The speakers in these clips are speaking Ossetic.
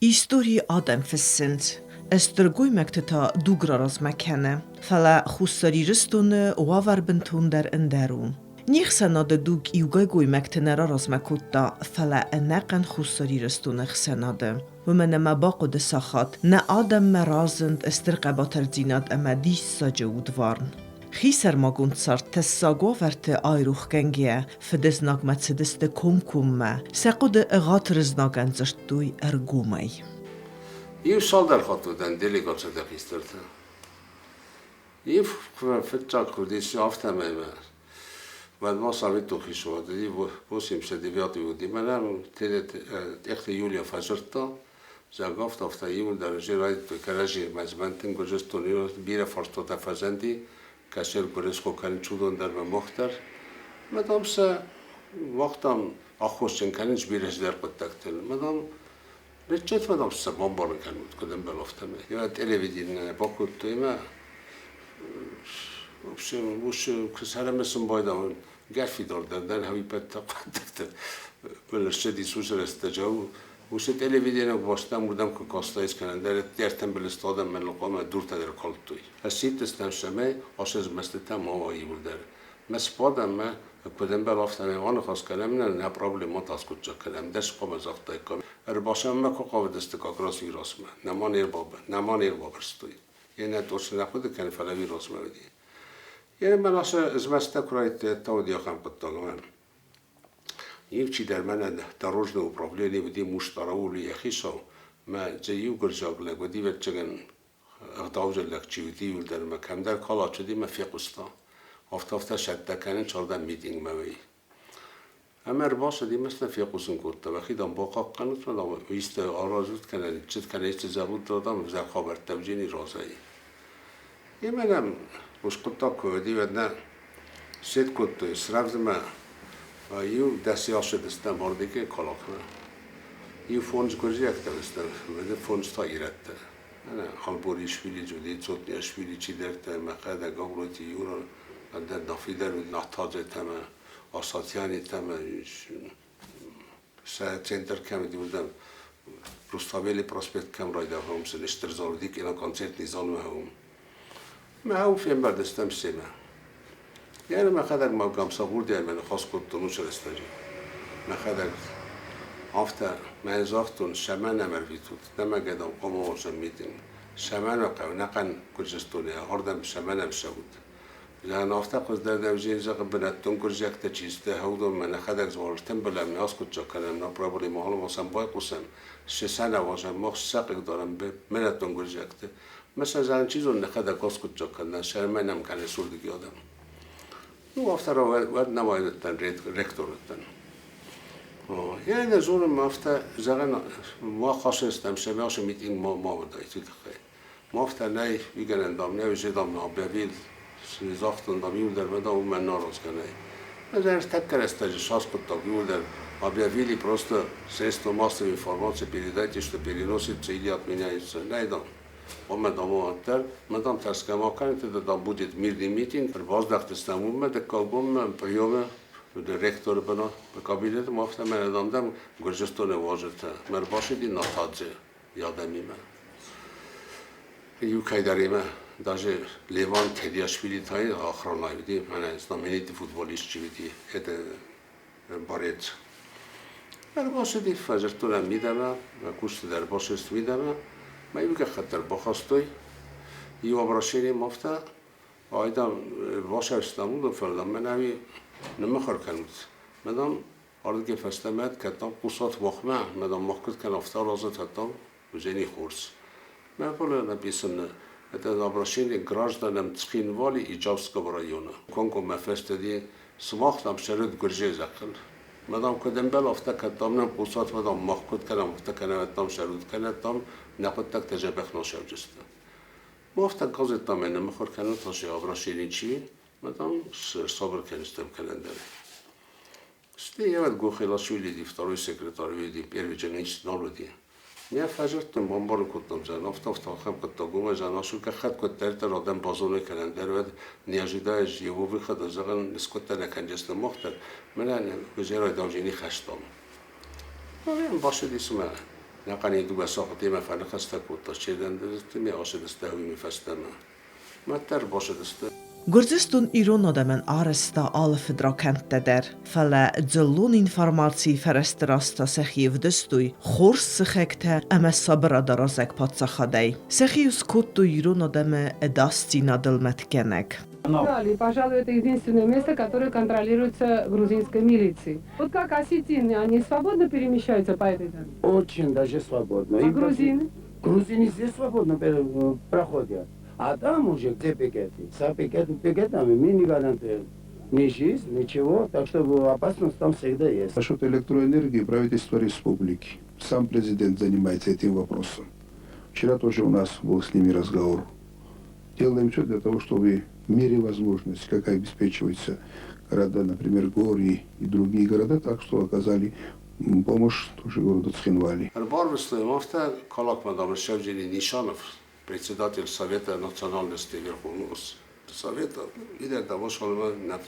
Историйы адӕм фыссынц, стыр гоймӕгты та дуг раразмӕ кӕны. Фӕлӕ Хуссар Ирыстоны уавӕр бынтондӕр ӕндӕр у. Не хсӕнады дуг иугай гоймӕгты нӕ раразмӕ кодта, фӕлӕ ӕнӕхъӕн Хуссар Ирыстоны ӕхсӕнады. Уымӕн ӕмӕ бахъуыды сахат нӕ адӕммӕ разынд стыр хъӕбатырдзинад ӕмӕ диссаджы удварн. Хисӕрмагонд цард тӕссаг уавӕрты айрохгӕнгӕйӕ, фыдызнагмӕ цыдысты комкоммӕ, сӕ хъуыды ӕгъатыр знагӕн дзырдтой ӕргомӕй. Иу цалдӕр хатты уыдӕн делегациты хистӕртӕ. Иу фыццаг уыдис афтӕмӕй мӕ уӕд ма Советон хицауад уыди, 89 уыди. Мӕнӕ Тъехты Юлия фӕдзырдта, зӕгъгӕ, афтӕ иуылдӕр ӕз райдыдтой кӕрӕдзимӕ змӕнтын Гуырдзыстоны бирӕ фарстатӕ фӕзынди, кӕсӕг гуырысхо кӕнын чудон дӕр мӕ мах дӕр. Мӕ, дам, сӕ мах, дам, аххосджын кӕнынц бирӕ цыдӕр хъуыддӕгтыл. Мӕ, дам, Речетмӕ, дам, сӕ бамбарын кӕнут, куыд ӕмбӕлы, афтӕмӕй. Йӕ телевидение бакодтой ӕмӕ в общем, уыцы сӕрӕмӕ байдауын гӕффидар дӕр дӕр хӕвипӕттӕ хъуыддӕгтӕ ссыдис уыцы рӕстӕджы. Уыцы телевидение бастам, уырдӕм куы кастаис кӕнӕ дӕр ӕртӕмбылыст адӕм мӕ хъуамӕ дуртӕ дӕр калдтой. Ӕссидтыстӕм цӕмӕй ацы змӕстытӕ ма уа иуылдӕр. Мӕ спадӕм мӕ куыд ӕмбӕлы, афтӕмӕй аныхас кӕнӕм, нӕ нӕ проблемӕтӕ аскъуыддзаг кӕнӕм, дӕс хъуамӕ загътаиккам. Ӕрбацӕуынмӕ куы хъавыдысты как раз Ирасмӕ, нӕма нӕма не рбабырстой. Йе нӕ точно нӕ хъуыды кӕны, фӕлӕ Ирасмӕ уыди. Йе мӕн ацы змӕстытӕ куы райдыдтой, та уыди ахӕм хъуыддаг ӕмӕ иу чидӕр мӕнӕн дорожное управление уыди Муштараули йӕ хицау, мӕ дзы иу гуырдзиаг лӕг уыди, ӕвӕццӕгӕн, ӕгъдауджын лӕг чи уыди, иуылдӕр мӕ кӕмдӕр калачы уыди мӕ фехъуыста. Афтӕ-афтӕ сӕттӕ кӕнын цалдӕр митингмӕ уый. Ӕмӕ ӕрбацыди мӕ сӕ фехъусын кодта, уӕхи, дам, бахъахъхъӕнут, мӕ, дам, исты аразут кӕнӕ чызг кӕнӕ исты зӕгъут, дам, ӕвзӕр хабӕрттӕ уыдзӕни разӕй. Емӕ нӕм ус хъуыддаг куы уыди, уӕд нӕ сед кодтой, срӕвдзмӕ иу дӕсиасыдыстӕм ардыгӕй Калакмӕ. Иу фондз гуырдзиӕгтӕ уыдыстӕм, фондз та ирӕттӕ. Алборишвили уыди, Цотниашвили чидӕртӕ, мӕхӕдӕг Гаглойты Юра, ӕндӕр Нафи дӕр уыд, Натадзе ӕмӕ Асатианитӕ ӕмӕ сӕ центр кӕм уыди, уырдӕм Руставели проспект кӕм райдайа, уым сын стыр зал уыди, киноконцертный залмӕ уым. Мӕ уым фембӕлдыстӕм семӕ. Йӕ мӕхӕдӕг ма Гамсахурдиаимӕ ныхас кодтон уыцы рӕстӕджы. Мӕхӕдӕг афтӕ мӕ загътон, цӕмӕн нӕм ӕрвитут, нӕмӕгӕ, дам, хъуамӕ уадзӕм митинг. Цӕмӕн уӕ хъӕуы ӕнӕхъӕн Гуырдзыстонӕй, ардӕм цӕмӕн ӕм цӕут? Зӕгъын, афтӕ хуыздӕр дӕвзин, зӕгъы, бынӕттон гуырдзиӕгтӕ чи сты, уыдонмӕ нӕхӕдӕг дзуарыстӕмбӕлӕм, не аскъуыддзаг кӕнӕм, нӕ проблемӕ алыварсӕн байхъусӕм, цы сӕ нӕ уадзӕм, мах сӕ хъыгдарӕм бынӕттон гуырдзиӕгты. Мӕ сӕ зӕгъын, чи зоны, нӕхӕдӕг аскъуыддзаг кӕнӕм, сӕрмӕ нӕм кӕны сурдыги адӕм. Ну, афтӕ уӕд нӕ уайдыдтӕн ректор уыдтӕн. Я нӕ зонын, афтӕ зӕгъӕн, мах хасыстӕм, сӕ митинг ма уыдаид, уый тыххӕй. Мафтӕ нӕй, уигӕнӕн, дам, нӕ уызе, дам, объявил, загътон, дам, иуылдӕр мӕ, дам, уымӕн наразгӕ нӕй. Ӕз ӕртӕккӕ рӕстӕджы саскъуыдтаг иуылдӕр объявили просто средства массовой информации передайте, что переносится или отменяется. Нӕй, дам, омӕ, дам, уӕддӕр, мӕ, дам, тӕрсгӕ ма кӕнут, дам, будет мирный митинг. Ӕрбаздӕхтыстӕм уымӕ дыккаг бонмӕ приемы ректоры бынат кабинеты, афтӕ мӕнӕ, дам, дӕм Гуырдзыстоны уазджытӕ. Мӕ ӕрбацыди Натадзе адӕмимӕ. Иу кӕйдӕримӕ даже Леван Тедиашвили та охрана уыди, мӕнӕ знаменитый футболист чи уыди, это борец. Ӕрбацыди, фӕдзырдтон ӕм мидӕмӕ, мӕ кусты дӕр бацыд мидӕмӕ, мӕ иу гӕххӕтт дӕр бахастой. Иу обращение афтӕ, айдам басӕрстам уыдон, фӕлӕ мӕнӕ уый ныммыхуыр кӕнут. Мӕнӕн Ардыгӕй фӕстӕмӕ кӕддӕм хъусат махмӕ, мӕнӕ мах куыд кӕнӕм, афтӕ аразат ӕддӕм, уыдзӕни хорз. Мӕ фӕлӕ написано, это обращение к гражданам Цхинвали и Джавского района. Комкоммӕ фӕстӕди сымах дам сӕрыд гуырдзыйы зӕххыл. Мадам куыд ӕмбӕлы, афтӕ кӕддӕм нӕм хъусат, мадам мах куыд кӕнӕм, афтӕ кӕнӕм, ӕддӕм сӕрут кӕнӕддӕм, нӕ хъуыддӕгтӕ дзӕбӕх нал сӕвджысты. Афтӕ газеттӕм ӕнӕ мыхуыр кӕнут, ацы обращение чи, мадам сабыр кӕныстӕм кӕлӕндӕры. Стӕй йӕ уӕд Гохелашвили второй секретарь уыди, первый журналист нал уыди. Мӕ фӕзырдтон, бамбарын кодтам, зӕгъын, афтӕ-афтӕ ахӕм хъуыддаг у, зӕгъын, ашу гӕххӕтт куыддӕриддӕр адӕм базоной кӕнӕн дӕр, уӕд не ожидаешь его выхода, зӕгъын, скъуыдтӕ нӕ кӕнджысты мах дӕр, мӕнӕ гуызӕрӕй дауджени хӕстам. Бацыди цымӕ. Нӕхъӕни дууӕ сахатемӕ фӕныхӕстӕ кодта чердӕмдӕр ме ацыдысты ӕви фӕстӕмӕ. Маддӕр бацыдысты. Гуырдзыстон ирон адӕмӕн арӕзта алы фыдракӕндтӕ дӕр, фӕлӕ дзыллон информацийы фӕрӕзты раз та сӕхи ӕвдыстой хорз сыхӕгтӕ ӕмӕ сабырадаразӕг паддзахадӕй. Сӕхи скодтой ирон адӕмы ӕдасдзинадыл мӕтгӕнӕг. Пожалуй, это единственное место, которое контролируется грузинской милицией. Вот как осетины, они свободно перемещаются по этой дороге? Очень даже свободно. А грузины? Грузины здесь свободно проходят. А там уже где пикеты? За пикетами мы не гарантируем ни жизнь, ничего, так что опасность там всегда есть. Насчет электроэнергии правительство республики. Сам президент занимается этим вопросом. Вчера тоже у нас был с ними разговор. Делаем все для того, чтобы в мере возможности, как обеспечиваются города, например, Гори и другие города, так что оказали помощь тоже городу Цхинвали. Ӕрбарвыстой афтӕ Калакмӕ, дам, Шевджини Нишанов, председатель Совета национальности Верховного Совета, ide дам нӕ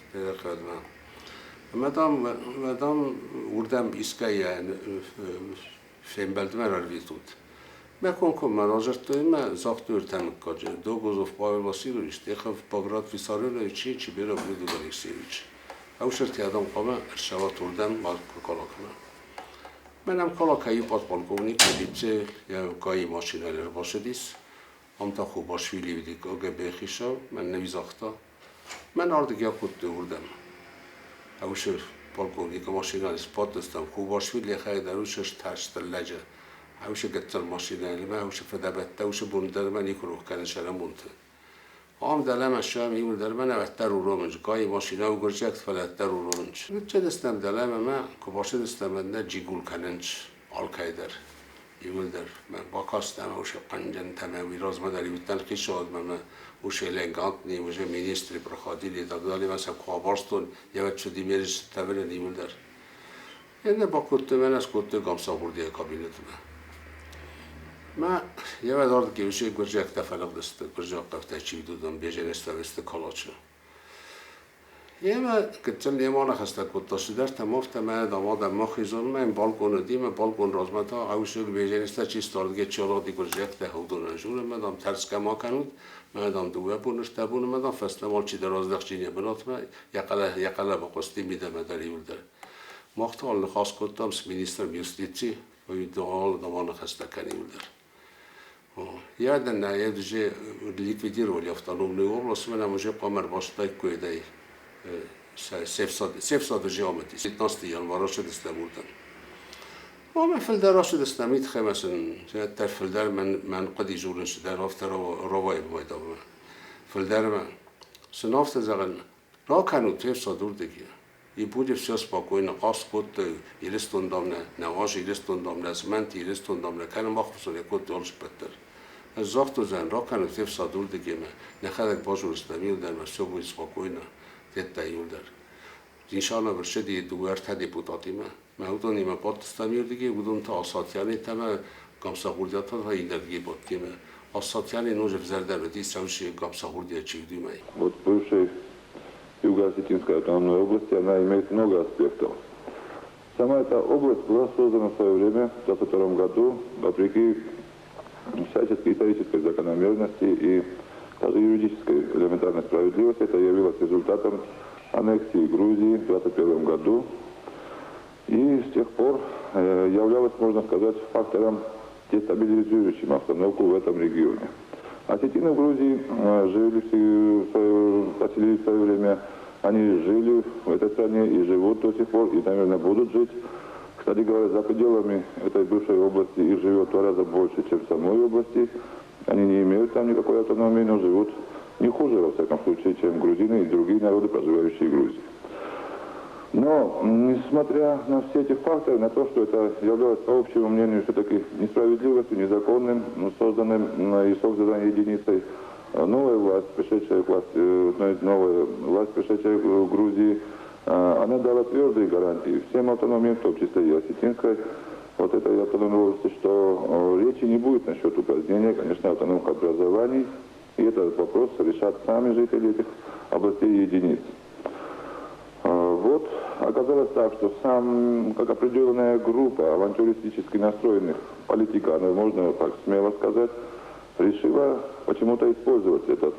Мадам, мадам уырдӕм искӕйы фембӕлдмӕ ӕрвитут. Мӕ комкоммӕ радзырдтой мӕ загътой ӕртӕ мыггаджы: Догозов Павел Васильевич, Техов Баграт Виссарионович и Чибиров Людвиг Алексеевич. Ӕвсӕрти адӕм хъуамӕ ӕрцӕуат уырдӕм Калакмӕ. Мӕнӕм Калакӕй подполковник милиция ГАИ машинӕйыл ӕрбацыдис. Ам та Хубашвили уыди КГБ-йы хицау, мӕн нӕ загъта. Мӕн ардыгӕй акодтой уырдӕм. Ӕвсӕр полковникы машинӕйыл сбадтыстӕм, Хубашвили йӕхӕдӕг дӕр уыцы тарст лӕджы. Ӕвсӕр гыццыл машинӕйыл мӕ ӕвсӕр фыдӕбӕттӕ уыцы бон дӕр мӕ никуы рох кӕны цӕрӕнбонты. Ам дӕлӕмӕ ссӕуӕм иуылдӕр мӕ нӕ уромынц. ГАИ машинӕ у гуырдзиӕгты, фӕлӕ ӕддӕр уромынц. Ныццыдыстӕм дӕлӕмӕ мӕ, куы бацыдыстӕм, уӕд нӕ джигул кӕнынц алкӕй дӕр. Иуылдӕр мӕ бакастӕн уыцы хъӕнджынтӕ мӕ уый размӕ дӕр уыдтӕн хицауадмӕ мӕ уыцы элегантный уже министры проходили и так далее. Мӕ сӕ куы абарстон, йӕ чудимерыстӕ иуылдӕр. Enne бакодтой мӕнӕ скодтой Гамсахурдийы кабинетмӕ. Мӕ йӕ ардыгӕй уыцы гуырдзиӕгтӕ фӕлыгъдысты, гуырдзиаг хъӕутӕй чи уыд, уыдон Беженестӕ Калачы. Емӕ гыццыл немӕ ныхӕстӕ кодта цыдӕртӕ, афтӕ мӕ дам адӕм ма хизон, мӕ балкъон уыди, мӕ балкъон размӕ та ӕвсыг Беженестӕ чи ардыгӕй чи алыгъди гуырдзиӕгтӕ, уыдонӕн дзуры, мӕ дам тӕрсгӕ ма кӕнут, мӕ дам дыууӕ боны, ӕртӕ боны, мӕ дам фӕстӕмӕ алчидӕр аздӕхти йӕ бынатмӕ, йӕ хъӕлӕба хъуысти мидӕмӕ дӕр иуылдӕр. Мах та ныхас кодтам с министром юстиции, уый алы дам аныхӕстӕ кӕны иуылдӕр. Я нӕ уже ликвидировали автономную область, мы нам уже хъуамӕ ӕрбацыдаиккой се фсад уже амыди. 15 январ ацыдыстӕм уырдӕм. Омӕ фылдӕр ацыдыстӕм итхӕмӕ сын дӕр фылдӕр мӕн хъуыди дзурын цыдӕр афтӕ равайы байдагъмӕ. Фылдӕр мӕ сын афтӕ зӕгъын, ракӕнут ӕфсад уырдыги. И будет все спокойно. Хъаст кодтой Ирыстон дам нӕ нӕ уарзы, Ирыстон дам нӕ змӕнты, Ирыстон дам нӕ кӕны, мах хуызӕн кодтой алыппӕт дӕр. Ӕз загътон, зӕгъын, ракӕнут ӕфсад уырдыгемӕ, нӕхӕдӕг базондзыстӕм иуылдӕр ӕмӕ все будет спокойно, тедта иуылдӕр. Нишанов ӕрцыди дыууӕ-ӕртӕ депутатимӕ. Мӕ уыдонимӕ бадтыстӕм иуырдыгӕй, уыдон та Асатианитӕ ӕмӕ Гамсахурдиатӕ та иннӕрдыгӕй бадтимӕ. Асатиани ноджы ӕвзӕрдӕр уыди, цӕуы Гамсахурдиа чи уыди, уымӕй. Вот бывшей Юго-Осетинской автономной области, она имеет много аспектов. Сама эта область была создана в свое время, в 1922 году, вопреки всяческой исторической закономерности и даже юридической элементарной справедливости. Это явилось результатом аннексии Грузии в 1921 году. И с тех пор являлось, можно сказать, фактором, дестабилизирующим обстановку в этом регионе. Осетины в Грузии жили, поселились в свое время, они жили в этой стране и живут до сих пор, и, наверное, будут жить. Кстати говоря, за пределами этой бывшей области их живет в два раза больше, чем в самой области. Они не имеют там никакой автономии, но живут не хуже, во всяком случае, чем грузины и другие народы, проживающие в Грузии. Но, несмотря на все эти факторы, на то, что это являлось, по общему мнению, все-таки несправедливостью, незаконным, ну, созданным и созданной единицей, новая власть, пришедшая к власти, новая власть, пришедшая в Грузии, она дала твердые гарантии всем автономиям, в том числе и осетинской, вот этой автономной области, что речи не будет насчет упразднения, конечно, автономных образований, и этот вопрос решат сами жители этих областей и единиц. Вот. Вот оказалось так, что сам, как определенная группа авантюристически настроенных политиканов, можно так смело сказать, решила почему-то использовать этот,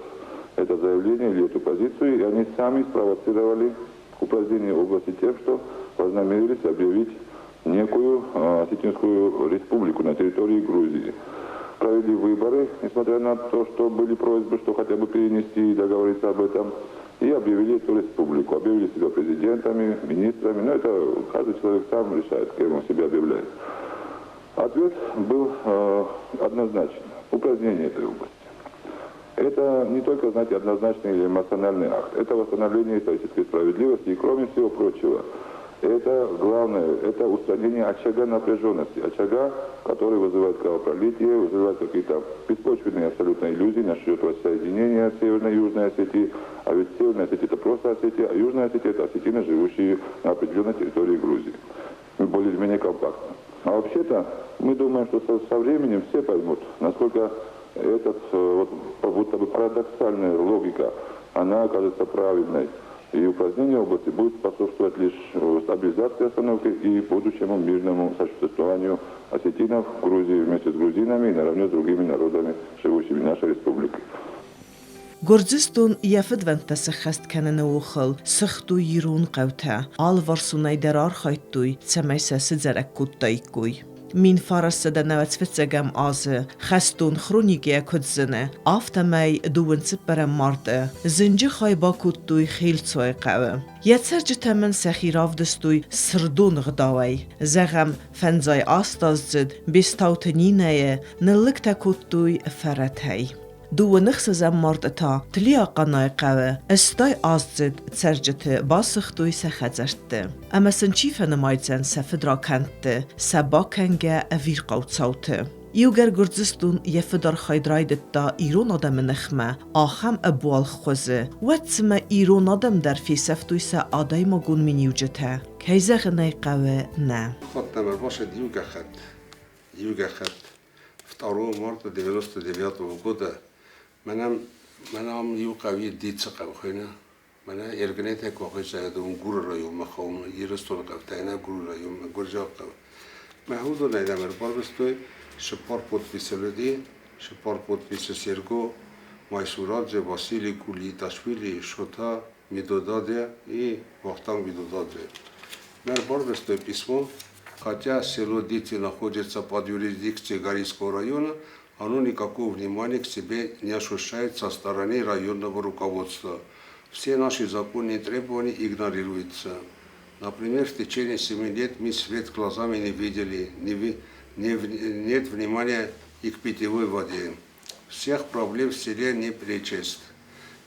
это заявление или эту позицию, и они сами спровоцировали упразднение области тем, что вознамерились объявить некую осетинскую республику на территории Грузии. Провели выборы, несмотря на то, что были просьбы, что хотя бы перенести и договориться об этом, и объявили эту республику. Объявили себя президентами, министрами. Но это каждый человек сам решает, кем он себя объявляет. Ответ был однозначен. Упразднение этой области. Это не только, знаете, однозначный или эмоциональный акт. Это восстановление исторической справедливости и, кроме всего прочего, это главное, это устранение очага напряженности, очага, который вызывает кровопролитие, вызывает какие-то беспочвенные абсолютно иллюзии насчет воссоединения Северной и Южной Осетии. А ведь Северная Осетия это просто Осетия, а Южная Осетия это осетины, живущие на определенной территории Грузии. Более или менее компактно. А вообще-то мы думаем, что со временем все поймут, насколько этот вот, будто бы парадоксальная логика, она окажется правильной. И упразднение области будет способствовать лишь стабилизации обстановки и будущему мирному существованию осетинов в Грузии вместе с грузинами и наравне с другими народами, живущими в нашей республике. Гуырдзыстон йӕ фыдвӕндтӕ сӕххӕст кӕныны охыл сыгътой ирон хъӕутӕ, алыварсонӕй дӕр архайдтой, цӕмӕй сӕ сыдзӕрӕг кодтаиккой. 1995 азы хӕстон хроникӕйӕ куыд зыны, афтӕмӕй дыууын цыппӕрӕм марты зынджы хай бакодтой Хелцуайы хъӕуы. Йӕ цӕрджытӕм ын сӕхи равдыстой сырдон ӕгъдауӕй. Зӕгъӕм, фӕндзай астаздзыд Бестауты Нинӕйы ныллыгтӕ кодтой фӕрӕтӕй. Дыууын ӕхсӕзӕм марты та Тлиахъанайы хъӕуы 80 аздзыд цӕрджыты басыгътой сӕ хӕдзӕртты. Ӕмӕ сын чи фӕнымайдзӕн сӕ фыдракӕндты, сӕ бакӕнгӕ ӕвирхъау цауты? Иугӕр Гуырдзыстон йӕ фыдархайд райдыдта ирон адӕмы ныхмӕ ахӕм ӕбуалгъ хуызы, уӕд цымӕ ирон адӕм дӕр фесӕфтой сӕ адӕймагон миниуджытӕ? Кӕй зӕгъын ӕй хъӕуы, нӕ. Хаттӕм ӕрбацыд иу гӕххӕтт, иу гӕххӕтт 2 марта 99 года мӕнӕн мӕнӕ ам иу хъӕуи Дицы хъӕу хуыйны. Мӕнӕ Ергнетӕй куы ахизай, Гуры районмӕ хъӕумӕ, Ирыстоны хъӕутӕй нӕ Гуры районмӕ, Гуырдзиаг хъӕу. Мӕ уыдонӕй дӕм ӕрбарвыстой цыппар подписы уыди, цыппар подписы Серго, Майсурадзе, Василий Кулиташвили, Шота, Медодаде и Вахтанг Медодадзе. Мӕ ӕрбарвыстой письмо, хотя село Дити находится под юрисдикцией Горийского района, оно никакого внимания к себе не ощущает со стороны районного руководства. Все наши законные требования игнорируются. Например, в течение 7 лет мы свет глазами не видели, не, не, нет внимания и к питьевой воде. Всех проблем в селе не перечесть.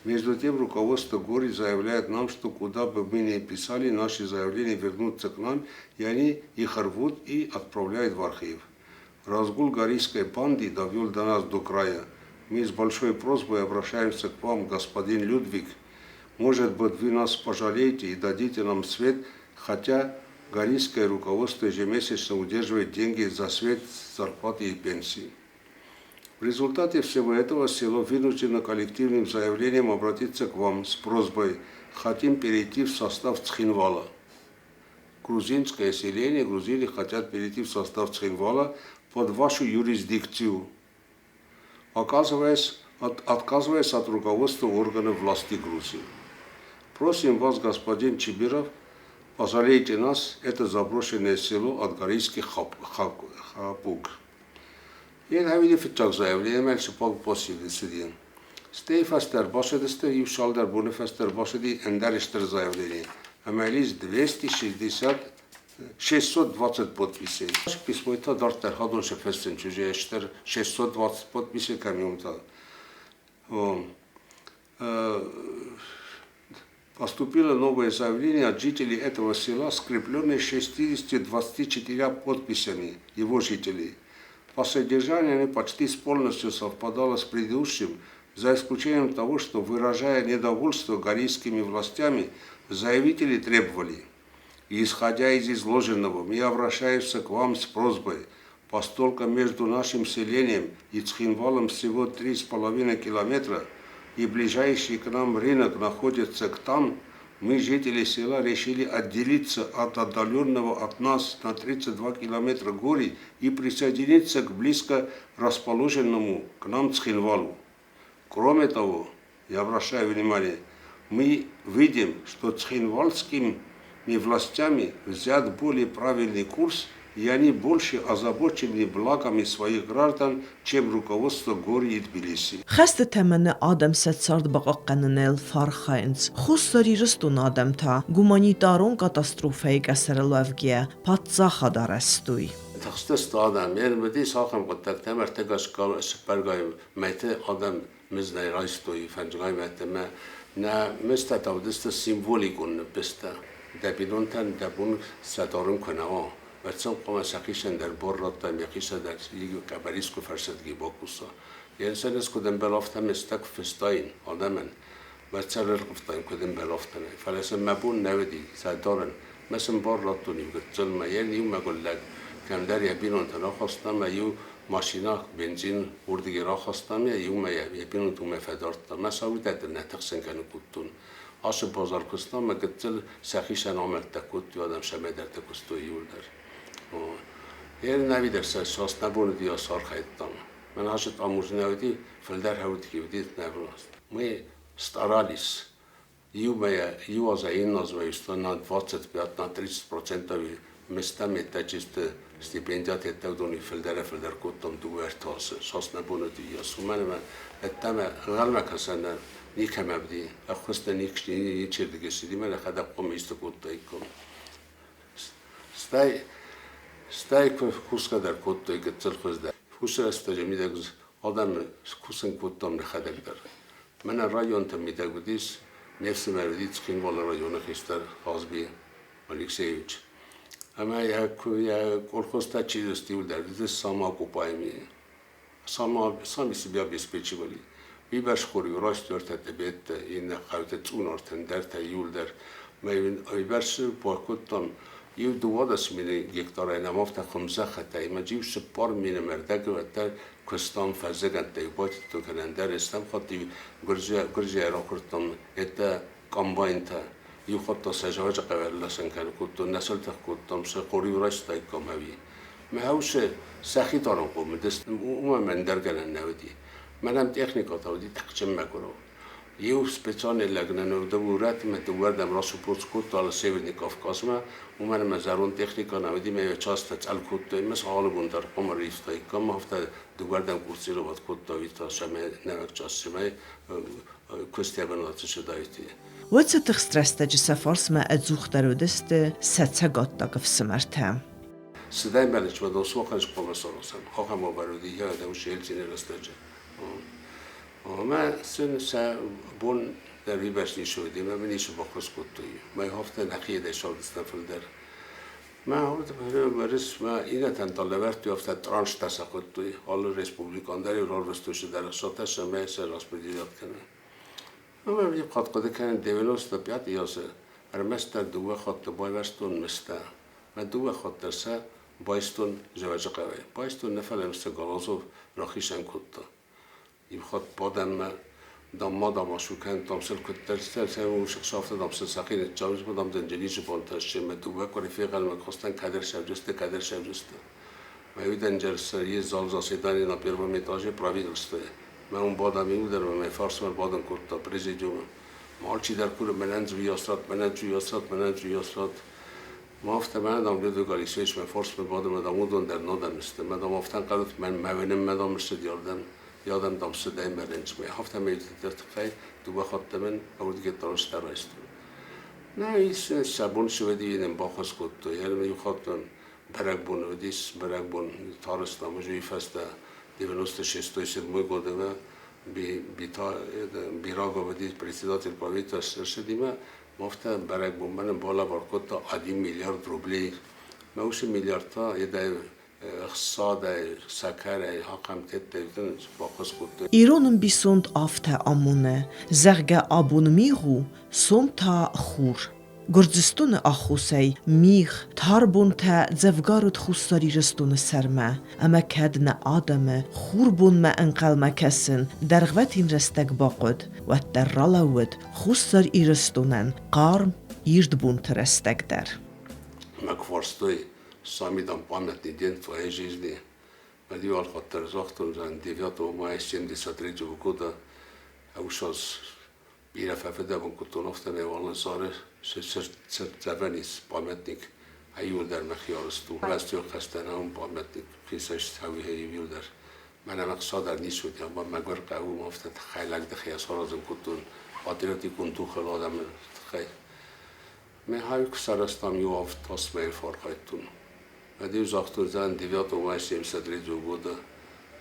Между тем, руководство Гори заявляет нам, что куда бы мы ни писали, наши заявления вернутся к нам, и они их рвут и отправляют в архив. Разгул горийской банды довел до нас до края. Мы с большой просьбой обращаемся к вам, господин Людвиг. Может быть, вы нас пожалеете и дадите нам свет, хотя горийское руководство ежемесячно удерживает деньги за свет, зарплаты и пенсии. В результате всего этого село вынуждено коллективным заявлением обратиться к вам с просьбой «Хотим перейти в состав Цхинвала». Грузинское селение, грузины хотят перейти в состав Цхинвала под вашу юрисдикцию, отказываясь от руководства органов власти Грузии. Просим вас, господин Чибиров, пожалейте нас, это заброшенное село от горийских хапуг. Jien фыццаг заявление цыппар подписи цыди. Стӕй фӕстӕдӕр бацыдысты, иу цалдӕр боны фӕстӕдӕр бацыди ӕндӕр стыр заявление. Ӕмӕ ис 260 620 подписей. Письмо та дарддӕр хадон сӕ фӕссын чызджы стыр 620 подписей кӕм та. Поступило новое заявление от жителей этого села, скрепленное 624 подписями его жителей. По содержанию они почти полностью совпадало с предыдущим, за исключением того, что, выражая недовольство горийскими властями, заявители требовали: исходя из изложенного, мы обращаемся к вам с просьбой, поскольку между нашим селением и Цхинвалом всего 3,5 километра, и ближайший к нам рынок находится к там, Мы, жители села, решили отделиться от отдаленного от нас на 32 километра Гори и присоединиться к близко расположенному к нам Цхинвалу. Кроме того, я обращаю внимание, мы видим, что цхинвальскими властями взят более правильный курс, и они больше озабочены благами своих граждан, чем руководство Гори и Тбилиси. Хӕсты тӕмӕны адӕм сӕ цард бахъахъхъӕныныл фӕархайынц. Хуссар Ирыстоны адӕм та гуманитарон катастрофӕйы къӕсӕрыл уӕвгӕйӕ паддзахад арӕзтой. Тыхстысты адӕм. Йе уыдис ахӕм хъуыддӕгтӕ, ӕмӕ ӕртыгай цыппӕргай мӕйты адӕм мыздӕй райстой фӕндзгай мӕйты ӕмӕ нӕ мыздтӕ та уыдысты символикон ныббыстӕ. Дӕ бинонтӕн дӕ бон сӕ дарын куы нӕ уа, уӕд сын хъуамӕ сӕхицӕн дӕр бар радтай, йӕхицӕн дӕр къӕбӕр искуы фӕрсырдыги бакуса. Йенсен ӕз куыд ӕмбӕлы, афтӕ ме стӕг фыстаин адӕмӕн, мӕ сӕр ӕрхъывтаин, куыд ӕмбӕлы, афтӕмӕй. Фӕлӕ сын мӕ бон нӕ уыди сӕ дарын. Мӕ сын бар радтон иу гыццыл, мӕ йӕ иу мӕгуыр лӕг кӕмдӕр йӕ бинонты рахаста, мӕ иу машинӕ бензин уырдыгӕй рахаста ӕмӕ иумӕ йӕ бинонты уымӕ фӕдардта. Мӕ сауидӕтты нӕ тыхсын кӕнын кодтон. Ацы базар куыста ӕмӕ гыццыл сӕхицӕн амӕлттӕ кодтой, адӕм сӕмӕйдӕртӕ куыстой иуылдӕр. Ӕнӕуи дӕр сӕ цас нӕ бон уыди, ас архайдтам. Мӕн азы таможня уыди, фылдӕр хӕудги уыди нӕ Мы старались иумӕ иу азӕй иннӕ азмӕ на 25, на 30% местами это чисто стипендиат уыдони фылдӕрӕй-фылдӕр кодтам дыууӕ ӕртӕ азы. Цас нӕ бон уыди, уымӕн ӕмӕ ӕддӕмӕ ӕнхъӕлмӕ кӕсӕн никӕмӕ уыди, ӕххуыс нӕ ничердыгӕй цыди, мӕ нӕхӕдӕг хъуамӕ исты кодтаиккам. Стӕй кусгӕ дӕр кодтой гыццыл хуыздӕр. Уыцы рӕстӕджы мидӕг адӕмы скусын кодтам нӕхӕдӕг дӕр. Мӕнӕ районты мидӕг уыдис ме фсымӕр уыди Цхинвалы районы хистӕр Хазби Алексеевич. Ӕмӕ йӕ колхозтӕ чи уыдысты, иуылдӕр уыдысты самоокупаемые. Сами себя обеспечивали. Уыйбӕрц хор-иу растертӕ бедтӕ, иннӕ хъӕуты цъунартӕ, ӕндӕртӕ иуылдӕр. Мӕ уыйбӕрц бакодтам иу 12 мины гектарӕй нӕм афтӕ хуымзӕххытӕ ӕмӕ иу 4 мины ӕрдӕг уӕддӕр куыстам фӕззыгӕндтӕ байтыдтон кӕнӕ ӕндӕр стӕм хатт-иу гуырдзиайӕ ракуырдтам это комбайнтӕ. Иу хатт та сӕ зӕвӕджы хъӕуӕй ласӕн кӕнын кодтон, нӕ сылтых кодтам, сӕ хор-иу райстаиккам ӕви. Мӕ усы сӕхи дарынхъом уыдысты, уымӕн ӕмӕ ӕндӕр гӕнӕн нӕ уыди. Мӕнӕн техникӕ та уыди тыхджын мӕгуырау. Иу специальный лӕг нын дыууӕрӕтмӕ дыууӕрдӕм расупорт кодта алы Северный Кавказмӕ, уымӕн ӕмӕ зӕронд техникӕ нӕ уыди, мӕ йӕ часто цъӕл кодтой ӕмӕ сӕ алы бон дӕр хъуамӕ ривтаиккам, афтӕ дыууӕрдӕм курсировать кодта, уый та сӕмӕ нӕуӕг час, цӕмӕй куыстӕ бынаты цыдаид. Уыцы тыхст рӕстӕджы сӕ фарсмӕ ӕдзухдӕр уыдысты сӕ цӕгаттаг ӕфсымӕртӕ. Цыдӕй мӕлычмӕ досуахӕн хъуамӕ саразӕм. Ахӕм уавӕр уыди йӕ Ельцины рӕстӕджы. Ӕмӕ сын сӕ бон дӕр уыйбӕрц ницы уыди, ӕмӕ мын ницы баххуыс кодтой. Мӕ афтӕ нӕхиӕдӕй цардыстӕм фылдӕр. Мӕ рыс мӕ иннӕтӕн та лӕвӕрдтой, афтӕ транштӕ сӕ кодтой. Алы республикон дӕр-иу рарвыстой цыдӕр ӕхцатӕ, цӕмӕй сӕ распределять кӕна. Ӕмӕ иу хатт хъуыды кӕнын 95 азы ӕрмӕстдӕр дыууӕ хатты байвӕзтон мыстӕ. Мӕ дыууӕ хатт дӕр сӕ байстон Зӕвӕджыхъӕуӕй. Байстон нӕ, фӕлӕ мсты Галазов рахицӕн кодта. Иу хатт бадӕнмӕ, дам, ма дам, ацу кӕн, дам, сыл куыддӕр сӕхсӕвты, дам, сыл сӕхи ныццӕуынц, дам, дынджынизы бонтӕ сты, мӕ дыууӕ къуыри фенхъӕлмӕ кастӕн, кӕдӕр сӕвджысты, кӕдӕр сӕвджысты. Мӕ уидӕнджер есть зал заседаний на первом этаже правительства. Мӕ уым бадӕм иуылдӕр мӕ мӕ фарсмӕ бадын кодта президиумы. Алчидӕр куры мӕнӕн дзуйасрат, мӕнӕн дзуйасрат, мӕнӕн дзуйасрат. Ма афтӕ мӕнӕ дам Людвиг Алексеевич мӕ фарсмӕ бады, мӕ дам уыдон дӕр нодӕм сты. Мӕ дам афтӕ ӕнхъӕлут, мӕн мӕ уынынмӕ дам ссыди ардӕм, ядӕм дам ссыдӕй мӕ рынчынмӕ. Афтӕ мӕ тыххӕй дыууӕ хатты мын ӕвдгетдӕр райстой. Нӕ, сӕ бон цы уыди, нын баххуыс кодтой. Ӕмӕ иу хатт бӕрӕгбон уыдис, бӕрӕгбон Тарыстам уый фӕстӕ 96 седьмой годымӕ Бирагов уыдис председатель правительства ссыдимӕ, афтӕ бӕрӕгбонмӕ нын балӕвар кодта 1 миллиард рублей. Мӕ уыцы миллиард та едӕй ӕхцадӕй, сӕкӕрӕй, ахӕм теттӕй баххуыс кодтой. Ирон ӕмбисонд афтӕ амоны, зӕгъгӕ, абон мигъ у, сом та хур. Гуырдзыстоны аххосӕй мигъ, тар бонтӕ дзӕвгар уыд Хуссар Ирыстоны сӕрмӕ, ӕмӕ кӕд нӕ адӕмы хурбонмӕ ӕнхъӕлмӕ кӕсын дӕргъвӕтин рӕстӕг бахъуыд, уӕддӕр ралӕууыд Хуссар Ирыстонӕн хъарм, ирд бонты рӕстӕг дӕр. Мӕ куы фарстой, самый там памятный день в твоей жизни, уӕд иу алхатт загътон, 9 мая 73 года ӕвшаз бирӕ фӕфыдӕбон кодтон, афтӕмӕй Уалынсары цыртдзӕвӕн ис памятник, иуылдӕр мӕхи арӕзт у. Бӕстыхъӕстӕн ам памятник хицӕй иуылдӕр. Мӕнӕ мӕ хца дӕр ницы уыди, ӕмӕ мӕгуыр хъӕуы афтӕ тыххӕй лӕгдыхӕй саразын кодтон патриотикон духыл адӕмы тыххӕй. Мӕ хай куы сарӕзтам, иу 7 мӕйы фӕархайдтон. Уӕд-иу загътон, зӕгъын, 9 мая 73 года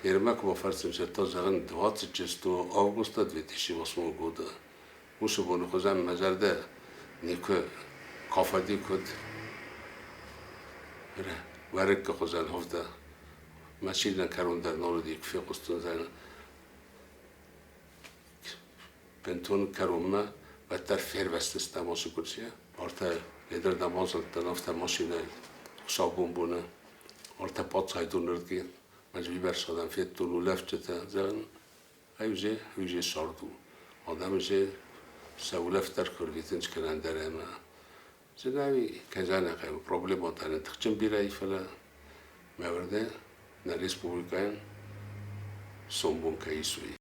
Ермак бафӕрсын зӕгъын, 26 августа 2008 года. Уыцы боны хуызӕн мӕ зӕрдӕ никуы кафӕди, куыд уӕрыккы хуызӕн афтӕ. Мӕ сидӕн кӕрон дӕр нал уыди, куы фехъуыстон, зӕгъын, бынтон кӕронмӕ уӕддӕр фервӕзтыстӕм ацы куырсийӕ. Ӕртӕ ледӕрдӕм азылдтӕн, афтӕ машинӕйыл хуыцаубон боны ӕртӕ паддзахадон ӕрдги мӕ бибӕрц адӕм федтон улӕфджытӕ, зӕгъын, ай уже, уже сӕрд у. Адӕм уже сӕ улӕфт дӕр куы рвитынц кӕнӕ ӕндӕр ӕмӕ зынӕй кӕй зӕгъын хъӕуы, проблемӕтӕ нын тыхджын бирӕ и, фӕлӕ мӕ уырны, нӕ республикӕйӕн сомбон кӕй ис, уый.